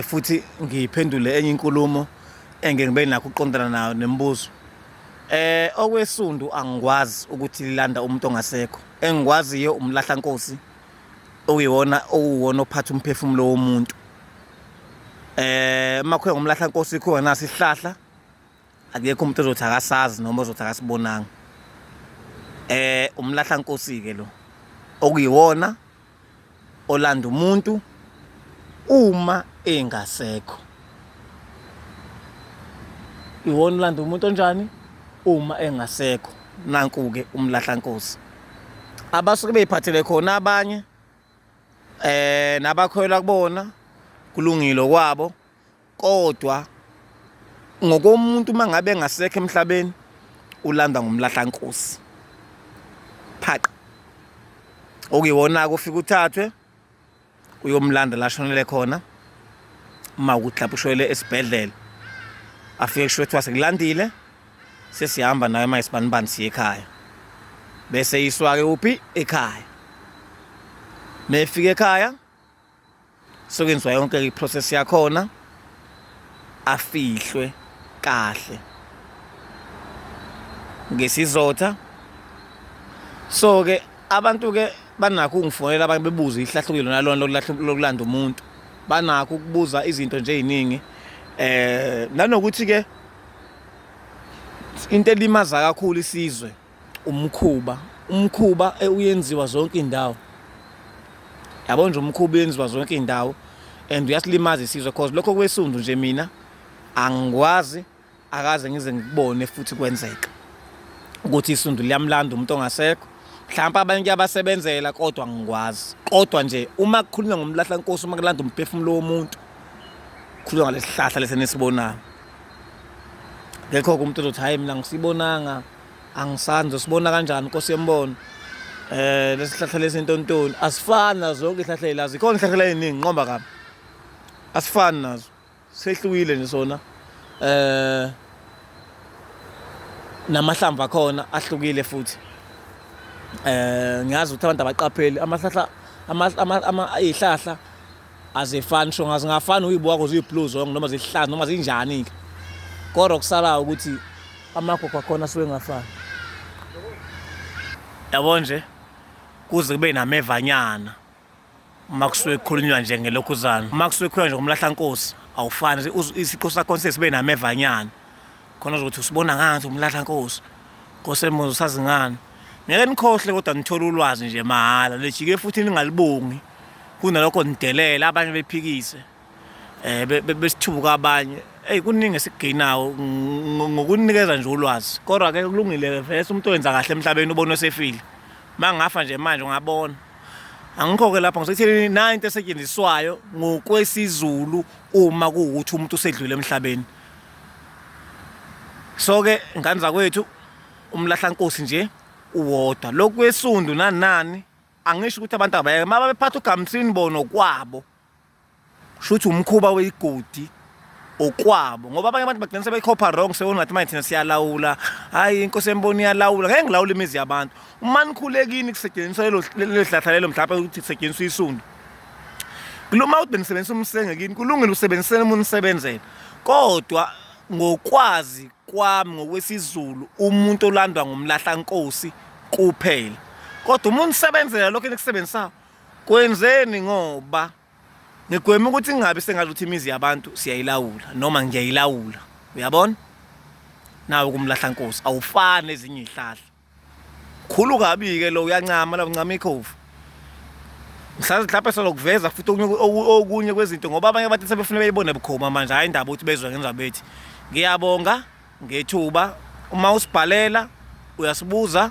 Futhi ngiphendule enye inkulumo engeke ngibe nakho ukuqondana nayo nemibuzo. Okwesundu angikwazi ukuthi lilanda umuntu ongasekho. Engikwaziyo umlahlankosi okuyiwona okuwona ophatha umphefumulo womuntu. Uma kuthiwa ngumlahlankosi khona nasi isihlahla akekho umuntu ozothi akasazi noma ozothi akasibonanga. Umlahlankosi-ke lo okuyiwona olanda umuntu uma engasekho. Iwona olanda umuntu onjani uma engasekho. Nanku-ke umlahlankosi. Abasuke bey'phathele khona abanye nabakholelwa kubona kulungile kwabo Kodwa ngokomuntu uma ngabe engasekho emhlabeni ulandwa ngumlahlankosi. Phaqa. Okuyiwona-ke ufike uthathwe uyomlanda la ashonele khona uma ukuthi lapho ushonele esibhedlela afike kusho kuthiwa sekulandile sesihamba naye uma isibanibani siye ekhaya bese iswa-ke kuphi ekhaya mefika ekhaya Sokwenziwa yonke i-process yakhona afihlwe kahle ngesizotha. So ke abantu ke banakho ukungifonela abanye bebuze ihlahluko lona lona lokulanda umuntu, banakho ukubuza izinto nje ey'ningi nanokuthi ke into elimaza kakhulu isizwe umkhuba. Umkhuba uyenziwa zonke iy'ndawo. Yabo nje umkhuba uyenziwa zonke iy'ndawo and uyasilimaza isizwe cause lokho kwesundu nje mina angikwazi akaze ngize ngikubone futhi kwenzeka ukuthi isundu liyamlanda umuntu ongasekho. Mhlawumpe abanye kuyabasebenzela kodwa angikwazi. Kodwa nje uma kukhulunywa ngomlahlankosi uma kulanda umphefumulo womuntu kukhulunywa ngalesi sihlahla lesi enisibonayo. Ngekho-ke umuntu ozothi hhayi mina angisibonanga angisazi ngizosibona kanjani Nkosi yembono. Lesi sihlahla lesi ntontoni asifani nazo zonke iy'hlahla ey'la zikhona iy'hlahla ey'ningi nqomba kabi asifani nazo sehlukile nje sona namahlamvu akhona ahlukile futhi. Ngiyazi ukuthi abantu abaqapheli amahlahla iy'hlahla azifani sho ngazingafani uyibuka ko ziyi-blue zonke noma zihlaza noma zinjani-ke kodwa kusalayo ukuthi amagugu akhona asuke engafani. Yabo nje kuze kube namevanyana uma kusuke kukhulunywa nje ngelokhuzana, uma kusuke kukhulunywa nje ngomlahlankosi awufani isiqu sakhona sibe namevanyana khona uzokuthi usibona ngani umlahlankosi Nkosi emuzi usazi ngani. Ngeke nikhohle kodwa nithole ulwazi nje mahhala lijike futhi ningalibongi kunalokho nidelela abanye bephikise besithuka abanye. Eyi kuningi esikugeyinayo ngokunikeza nje ulwazi kodwa ke kulungile vese umuntu owenza kahle emhlabeni ubona esefile. Mangafa nje manje ungabona. Angikho ke lapha ngisekutheni nayo into esetshenziswayo ngokwesiZulu uma kuwukuthi umuntu usedlule emhlabeni. So ke ngane zakwethu umlahlankosi nje uwodwa. Lokhu kwesundu nani nani angisho ukuthi abantu abayeke uma bephatha ugamsini bona kwabo shuthi umkhuba weyigodi okwabo ngoba abanye abantu bagcina sebekhopha wrong sebona ngathi manje thina siyalawula hayi inkosi emboni iyalawula ngeke ngilawule imizi yabantu uma nikhule kini kusetshenziswa lelo lelo hlahla lelo mhlawumbe ukuthi kusetshenziswa isundu kuluma ukuthi benisebenzisa umsenge kini kulungile usebenziseni uma unisebenzela kodwa ngokwazi kwami ngokwesiZulu umuntu olandwa ngumlahlankosi kuphela kodwa uma unisebenzela lokho enikusebenzisayo kwenzeni ngoba ngigwema ukuthi ngingabi sengazi ukuthi imizi yabantu siyayilawula noma ngiyayilawula uyabona nawe kumlahlankosi awufani ezinye izihlahla Khulu kabi-ke lo uyancama la uncama ikhovu. Mhlawumbe mhlawumbe solokuveza futhi okunye okunye kwezinto ngoba abanye abantu sebefuna beyibone bukhoma manje hhayi indaba ukuthi bezwe ngenza bethi. Ngiyabonga ngethuba uma usibhalela uyasibuza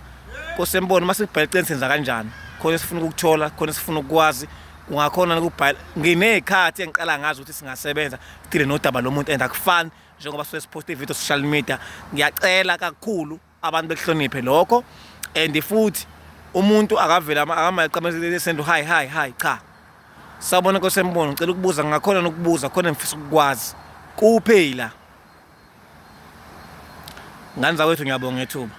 Nkosi yembono uma sikubhala eceleni senza kanjani khona esifuna ukukuthola khona esifuna ukukwazi ungakhona ukubhala nginey'khathi engiqala ngazo ukuthi singasebenza sidile nodaba lomuntu and akufani njengoba suke siphosta ividiyo social media ngiyacela kakhulu abantu bekuhloniphe lokho and futhi umuntu akavele akamaqamese send hi hi hi cha sawubona nkosi embono ngicela ukubuza ngingakhona nokubuza khona ngifisa ukukwazi kuphela ngane zakwethu ngiyabonga ngethuba.